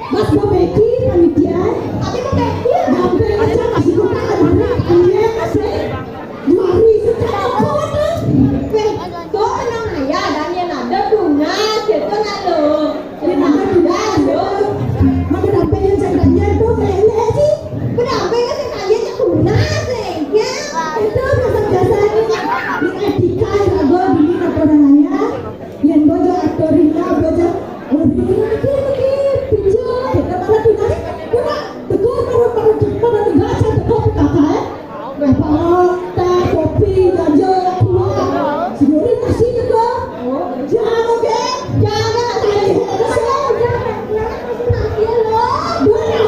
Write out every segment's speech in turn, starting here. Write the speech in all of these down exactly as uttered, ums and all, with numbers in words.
Mas Bobeki, panitia. Tapi Bobeki, hampir aja kasih buka, ada, iya, kasih. Dua hari sekarang kuat, ah. Weh, tuh, tenang aja, dan yang ada tunas, itu nggak lo. Yang ada tunas, lo. Mau berapa yang ceritanya tuh, kayaknya sih. Berapa yang ceritanya tunas, ya? Itu biasa-biasa aja. Di etika, ya, gue dulu, apa namanya? Yen bojo atur rina, bojo, oh, dikira mikir, mikir, pinjol, kita malah pindah. Coba, tegur, malah, malah, malah dibaca, tegur P K K, eh. Berapa, teh, kopi, ganja, kuah. Seluruh nasi juga. Jangan, oke? Jangan, tadi. Dua orang.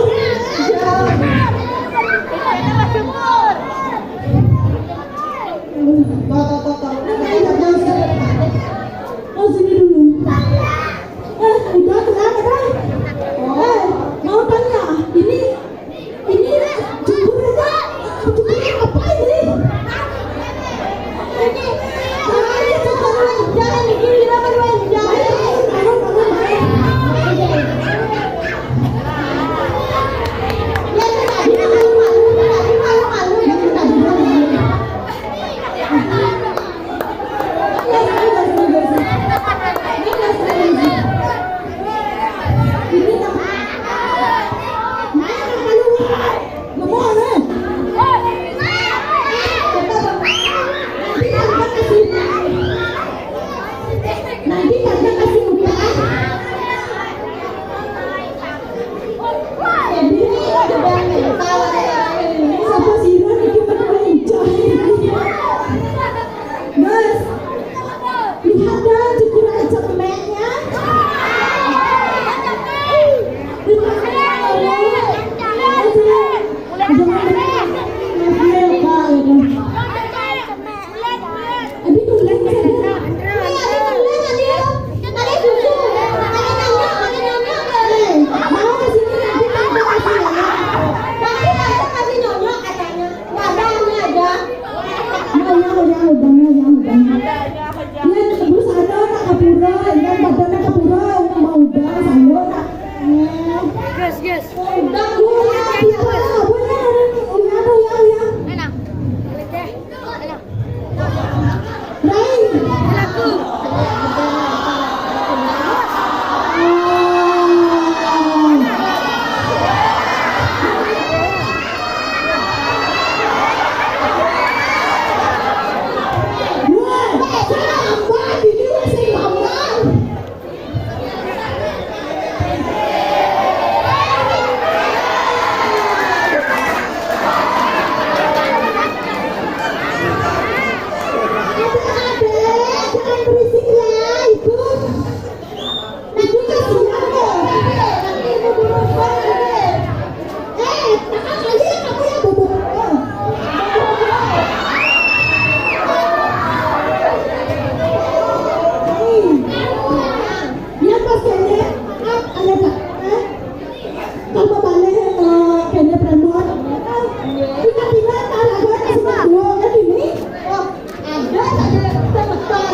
Aduh, bapak-bapak. Oh, sini dulu. Eh, udah, kenapa, Bang? Eh, mau tanya, ini, ini, cukur aja. Cukur apa ini? Ini, ah, ini cukur, jangan bikin kita berdua, jangan. Ayo, ayo, ayo, ayo. Ya, itu tadi malu-malu, itu tadi malu-malu, ya, itu tadi malu-malu. Nanti tante kasih upah. Sapa sira niki padha enjoy. Mas, lihat dong cukuran cemetnya. Jangan lupa, ya. Aduh, tulen saja. Iya, aduh, tulen, aduh. Ada susu, ada nyonya, ada nyonya, ada. Eh, mau ke sini nanti tante kasih nyonya. Nanti tante kasih nyonya katanya. Wadahnya aja. Nyonya, nyonya, udah, nyonya, udah. Iya, terus ada nak kapura, ikan padanya kapura, mau udah, sayur nak. Yes, yes. Udah, udah, udah, udah, udah, udah. Ada saja sebentar,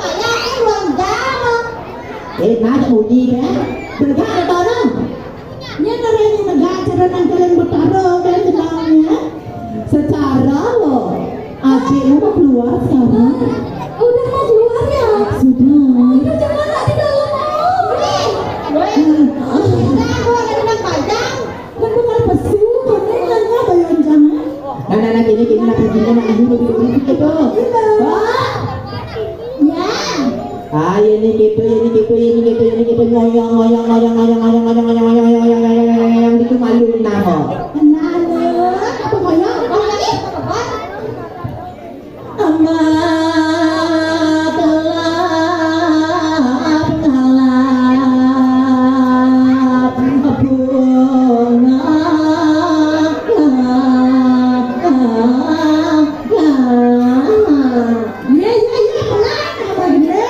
payah, eh, ruang jam. Eh, nah, bunyi kan? Bergerak ke tanah. Nya ngaran nya mega cara nangkal Betara kan jenengnya. Secara lo, adikmu mau keluar sekarang. Udah mau keluar ya? Sudah. Udah jangan nak di dalam mau. Weh, weh. Kita mau ada nang pajang. Kan bukan pesu, kan nanya bayar jangan. Nah, nah, nah, kini, kini, nak pergi, nak ibu, ibu, ibu, ibu, gitu. Iya. Wah. Ya. Ah, ya ni gitu, ya ni gitu, ya ni gitu, ya ni gitu, ngoyong, ngoyong, ngoyong, ngoyong, ngoyong, ngoyong, ngoyong, ngoyong, ngoyong, ngoyong, ngoyong, gitu malu kenapa? Kenapa? Apa ngoyong? Apa lagi? Apa? Amat gelap, gelap, bunga, gelap, gelap. Iya, iya, iya, pelan, apa gede?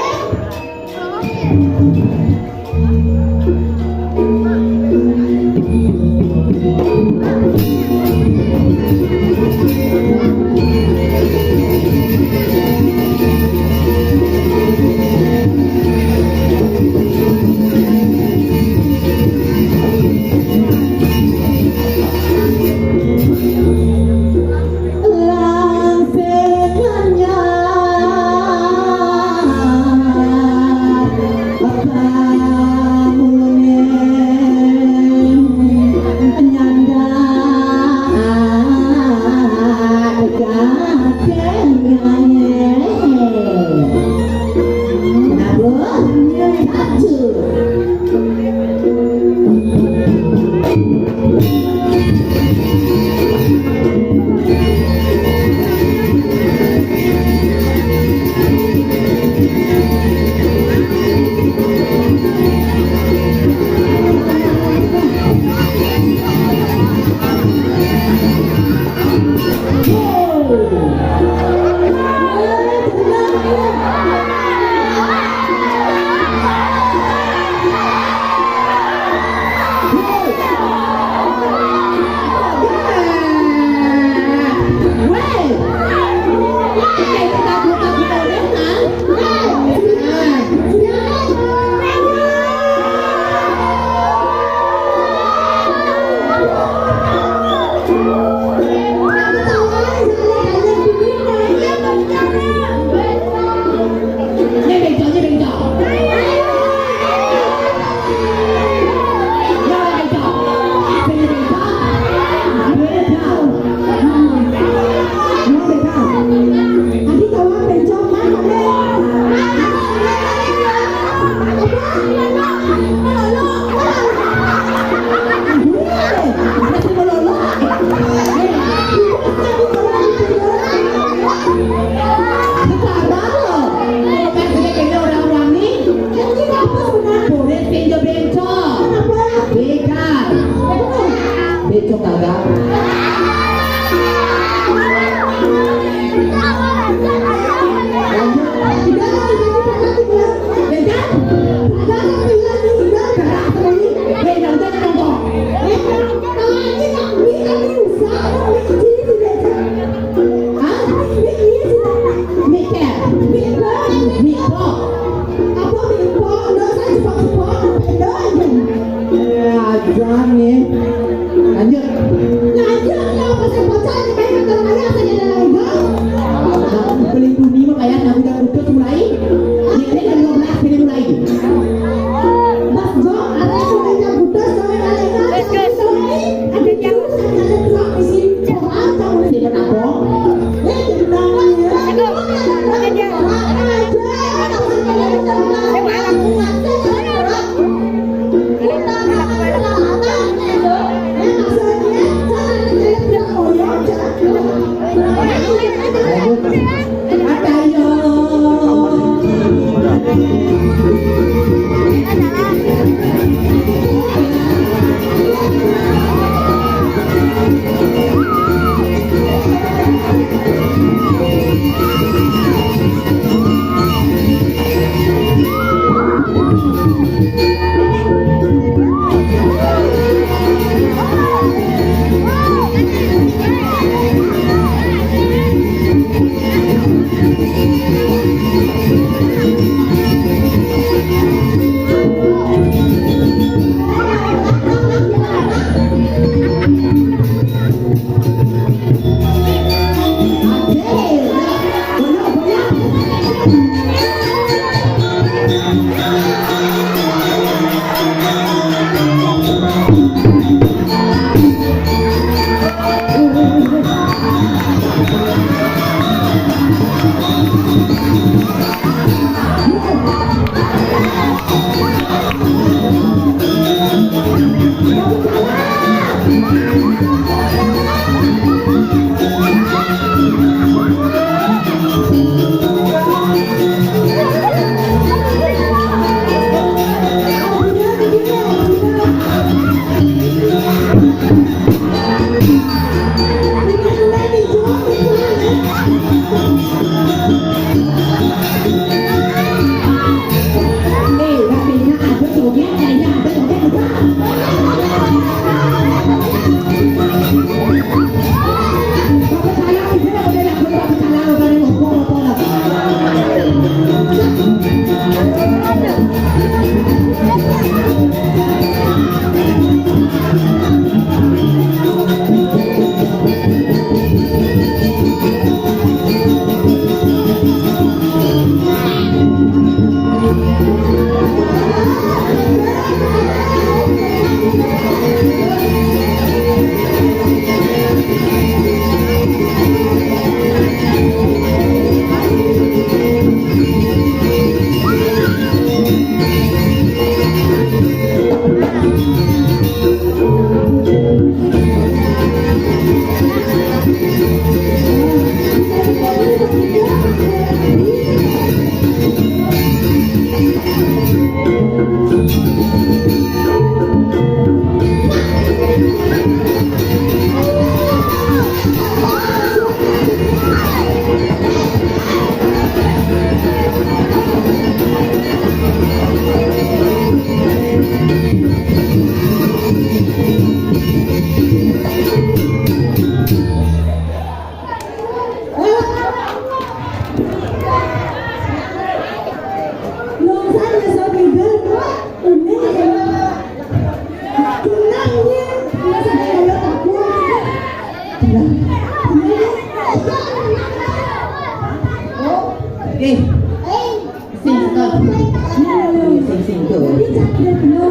Sing-sing tuh. Jadi cak ida dulu.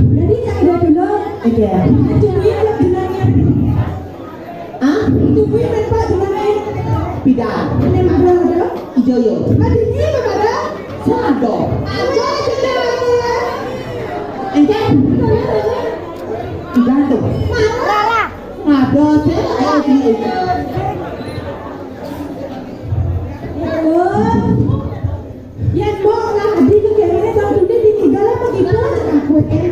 Jadi cak ida dulu. Oke. Tungguin kok jenengnya. Hah? Tungguin kan, Pak, jenengnya. Pida. Ini mana ada? Ijo yo. Tadi ini mana ada? Sado. Ada aja dah. Enggak. Enggak tuh. Mana? Ada sih. Ayo, sini. Halo. Yan, Mbok, lah, adi kegiatannya tahun ini ditinggal apa gitu, cak aku, eh.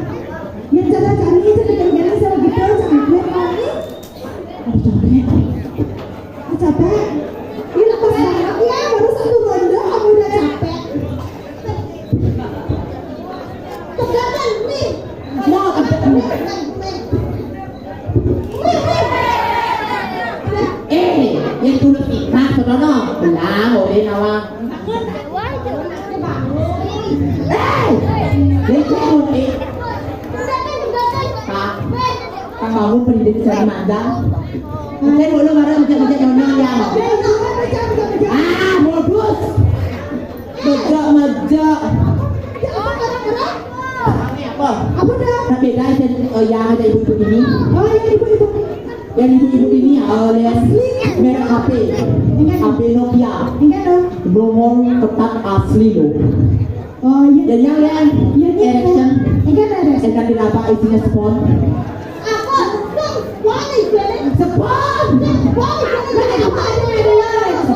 Yan, cara cari, cara cari, cara gitu, cak aku, eh. Aduh, capek. Ah, capek. Ini lepas banget ya, baru satu ronde, kamu udah capek. Pegangan, nih. Mau, pegangan. Eh, yang tulus kita, sono, no. Belang, oleh nawang. Eh, dia ikut, eh. Pak, Pak bangun pendidik saya mandang. Saya dulu marah macam-macam nyonya ya. Ah, modus. Mejak, mejak. Apa? Apa dah? Tapi dah, eh, yang ada ibu-ibu ini. Oh, yang ibu-ibu. Yang ibu-ibu ini, eh, lihat merek H P. H P Nokia. Enggak dong. Nomor ketat asli loh. Oh, iya. Dan yang lain, iya, iya, erection. Enggak ada erection. Enggak diraba isinya spons. Apa? Spons. Spons. Spons.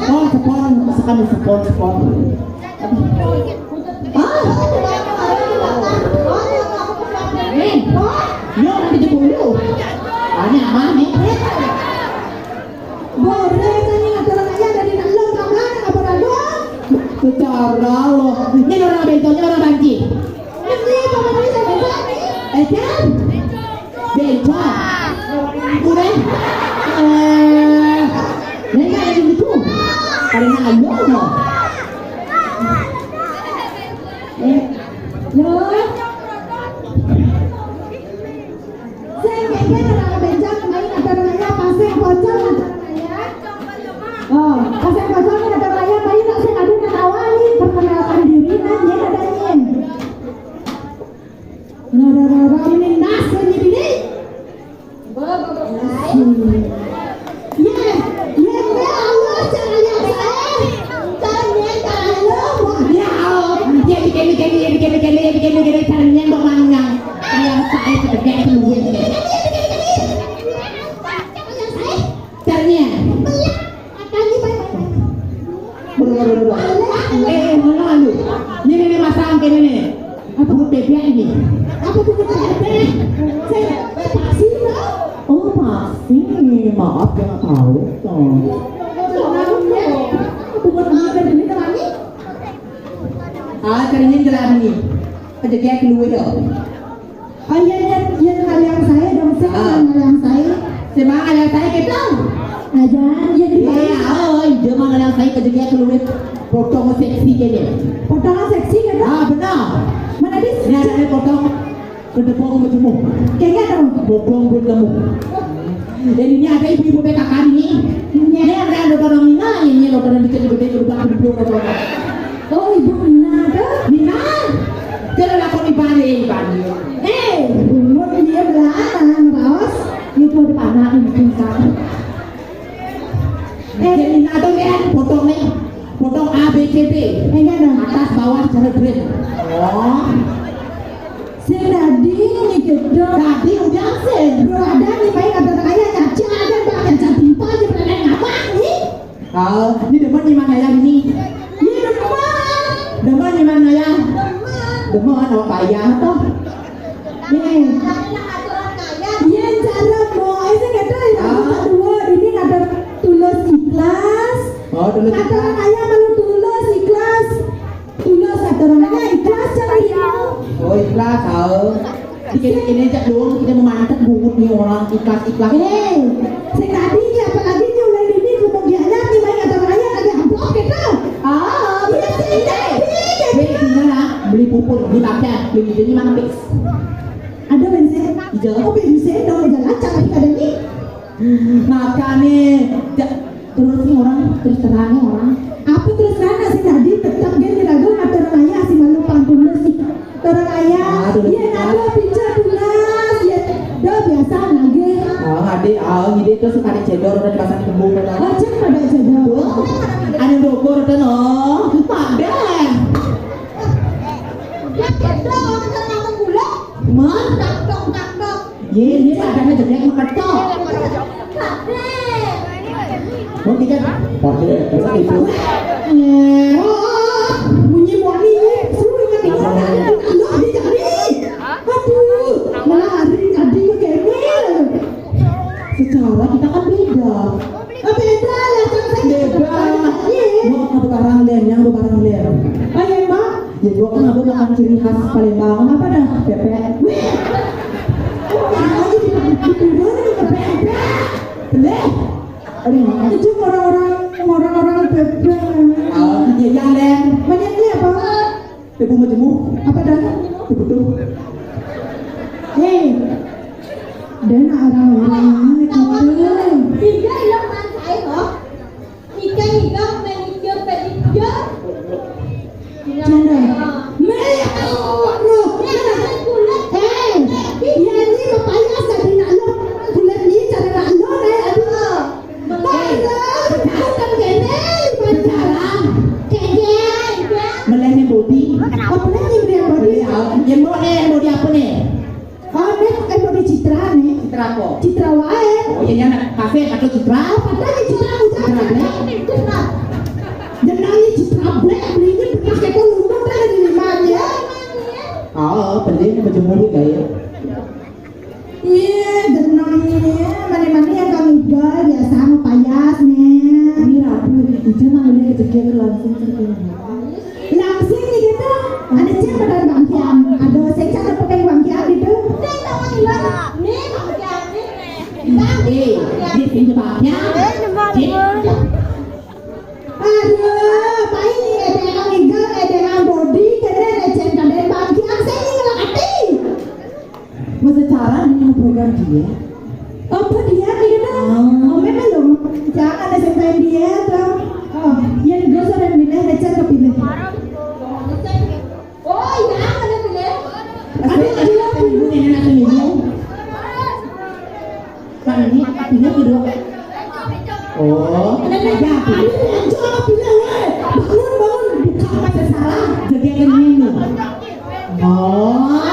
Spons, spons, spons, spons. Ah. Eh, nyo nanti jebulu. Aneh amat nih. Boleh tanya aturan ayah dari dalam kamar apa ragu? Secara loh. Ini orang bentuknya orang banci. Ini apa namanya saya bentuk? Eh, kan? Bencong. Udah. Eh, ini kan ada gitu. Ada nanya loh. Eh, loh. Sing keke ora bencong main aturan ayah, pasang pocong aturan ayah. Oh, pasang pocong aturan ayah, main nak sing adu nang awali, perkenalkan diri, nah, dia ada nyen. Nah, nah, nah, nah, ini nasi ini, ini. Ye, ye, ya Allah, cara yang saya. Cara yang saya. Ya Allah, ya bikin, bikin, ya bikin, bikin, ya bikin, bikin, cara yang mbok mangan. Cara yang saya setegak keluar. Cara yang saya. Caranya. Bener, bener, bener. Eh, eh, mana lu? Ini, ini, ini, masang ke ini. Apa? Bungut bebek ini. Apa bungut bebek? Saya, eh, vaksin, loh. Oh, vaksin. Maaf, nggak tahu, toh. Bungut bebek ini, teman. Ah, keringan gelap ini. Aja kayak keluar, ya. Oh, iya, iya, iya, kalian saya dong, saya. Ah. Kalian saya. Sing mangan yang saya kita. Aja, iya, di. Iya, oh, iya, mangan yang saya kerja dia keluar. Potong seksi kayaknya. Potong seksi, kan? Ah, benar. Mana, Dis? Ini ada, ada potong kedebong berjemur. Kayaknya ada. Potong berjemur. Dan ini ada ibu-ibu P K K ini. Ini ada dokter Mina, ini dokter yang dikit gede, berubah, berubah, berubah. Oh, Ibu Mina tuh? Mina? Dia lakon ibadah, ibadah. Eh, bungut dia belahan, raos. Itu ada panak, ini bisa. Eh, jadi Mina tuh kan, potong nih. Potong A, B, C, D. Eh, enggak dong. Atas, bawah, cara grade. Oh. Sing dadi iki gedhe. Dadi udah sing. Bro, ada nih, main ada kaya caca, ada bang caca timpal, dia pernah ngapain nih? Oh, ini demen nih mana ya ini? Iya, demen. Demen nih mana ya? Demen. Demen apa ya toh? Nih. Iya, cara mau, ini kata yang dua, ini kata tulus ikhlas. Oh, tulus ikhlas. Kata kaya malu tulus ikhlas. Tulus aturannya ikhlas, cari. Oh, ikhlas, oh. Dikit-dikit aja dong, kita memantek bungut nih orang ikhlas-ikhlas. Eh, sing tadi nih, apalagi nih, oleh ini kemudiannya nih, banyak aturannya ada amplop gitu. Oh, iya, sing tadi, gitu. Beli di mana? Beli pupur, beli pakai, beli ini mana, Pix? Ada bensin? Iya. Oh, bensin dong, jalan cari ada nih. Makanya, ja-, terus nih orang, terus terang nih orang. Apa terus terang sih tadi? Tetap dia diragu ngatur Saya sih malu pantun lu sih. Orang kaya, aduh, ya ada pinjam tunas, ya ada biasa lagi. Ah, adik, ah, ini tuh suka dicedor udah dipasang kembung udah. Aja pada cedor. Tuh, ada dokor tuh no. Pada. Ya, cedor, orang sama gula. Mah? Tak tok, tak tok. Ye, ye, sadana jelek mah ketok. Pakai. Oh, kita pakai. Masa itu? Eh, oh, oh, oh. Bunyi moni nih. Suruh ingat ingat. Aduh, dia jadi. Aduh, malah hari tadi kemil. Secara kita kan beda. Oh, beda lah, kan saya beda. Iya. Mau ke Pekarang, Den, yang Pekarang, Den. Oh, iya, Mak. Jadi gua kan apa makan ciri khas Palembang apa dah? Pepek. Wih. Orang aja di di kuburan pepek. Beleh. Aduh, itu orang-orang orang-orang pepek. Oh, ya yang lain. Banyaknya apa? Ibu majemuk. Apa dah? Ibu tuh. Hei. Dan orang-orang itu. Tiga yang saya loh. Ikan higang, manicure, pedicure. Canda. Melihat, waduh. Hei, ya ini kepala saya nak lo. Kulit ni cara nak lo, eh, aduh. Aduh, bukan kene, pacaran. Kene. Melehnya body. Apa lagi beli yang body? Beli, ah, yang body, yang body apa nih? Oh, nek, eh, mau di Citra nih. Citra apa? Citra wae. Oh, iya, iya, nak kafe atau Citra? Oh, padahal di Citra udah. Citra Black. Citra. Jenenge Citra Black, belinya pernah kepo lumut ada di limanya. Oh, beli ini baju mulut ya, ya. Iya, jenenge mana-mana yang kami jual biasa sama payas nih. Ini rabu, itu mah udah kejadian langsung terkenal. Langsing nih gitu. Ada cek pada bangkian. Ada saya cek ada pemain bangkian gitu. Saya tahu nih, Bang. Nih, bangkian nih. Bang, eh, dia pintu bangkian. Eh, nembak, nembak. Aduh, paling ada yang legal, ada yang body, kena ada cek ada bangkian. Saya ini ngelak hati. Masa cara ini program dia? Apa dia gitu? Oh. Oh, memang dong. Jangan ada yang main dia tuh. Oh, yang gue sore milih lecet kepilih. Oh, iya, ada pilih. Ada, ada yang pilih. Ini anak minggu. Kan ini, ini kedua. Oh, ada yang pilih. Bangun, bangun. Buka mata salah. Jadi ada minum. Oh,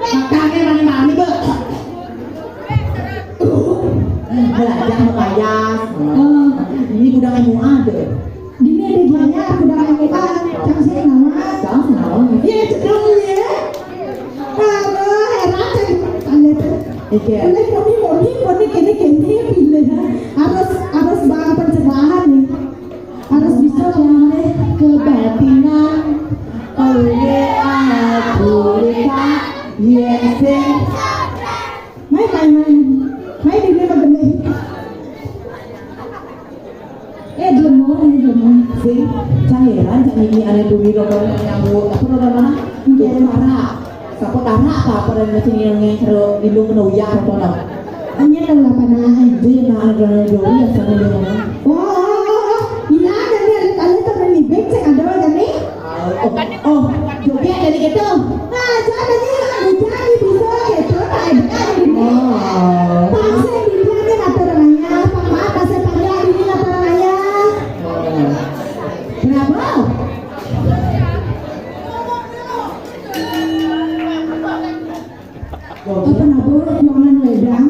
makanya mana-mana, Bu. Belajar sama payas. Oh, ini udah M U A deh. Dini ada banyak, udah M U A. Cang sih nama. Cang sih nama. Iya, cedong ya. Aduh, heran saya. Tanda tuh. Oke. Ini, ini, ini, ini, ini, ini, harus, harus bang pencerahan nih. Harus bisa melihat kebatinan. Oleh aku lihat, yes, main, main, main. Main di rumah gede. Eh, belum mau, ini belum mau. Sing, cairan, cak ini ada tuh di rumah yang bu, apa namanya? Iya. Itu marah. Sapa tarak apa pada sing yang seru di lu kena uyak apa no? Hanya tahu lah panah. Jadi nah ada dua ya sama dia. Oh, oh, oh, oh. Ina ada ni ada tali tu ni becek ada ada ni. Oh, oh, joget jadi gitu. Nah, jadi ni aku jadi bisa gitu. Tak ada ni. Oh. Paksa di dia ni kata orangnya. Apa kata saya panjang ini kata orangnya. Oh. Kenapa? Apa napa kuangan wedang?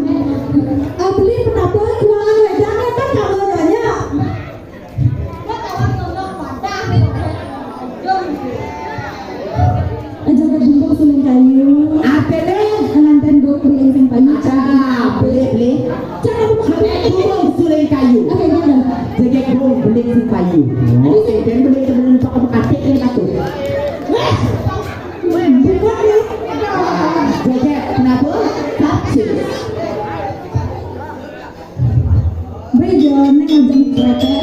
Ah, beli penapa kuangan wedang, apa kalau nanya? Aja kebumbung suling kayu. Apa deh? Pengantin bu beli sing payu. Aja, beli, beli. Jangan buka. Bumbung suling kayu. Oke, gimana? Jadi bung beli sing payu. Oke, dan beli sebelum pakai pakai ini satu. Weh. Joget, kenapa? Capcus. Beda, neng aja nih, kereta.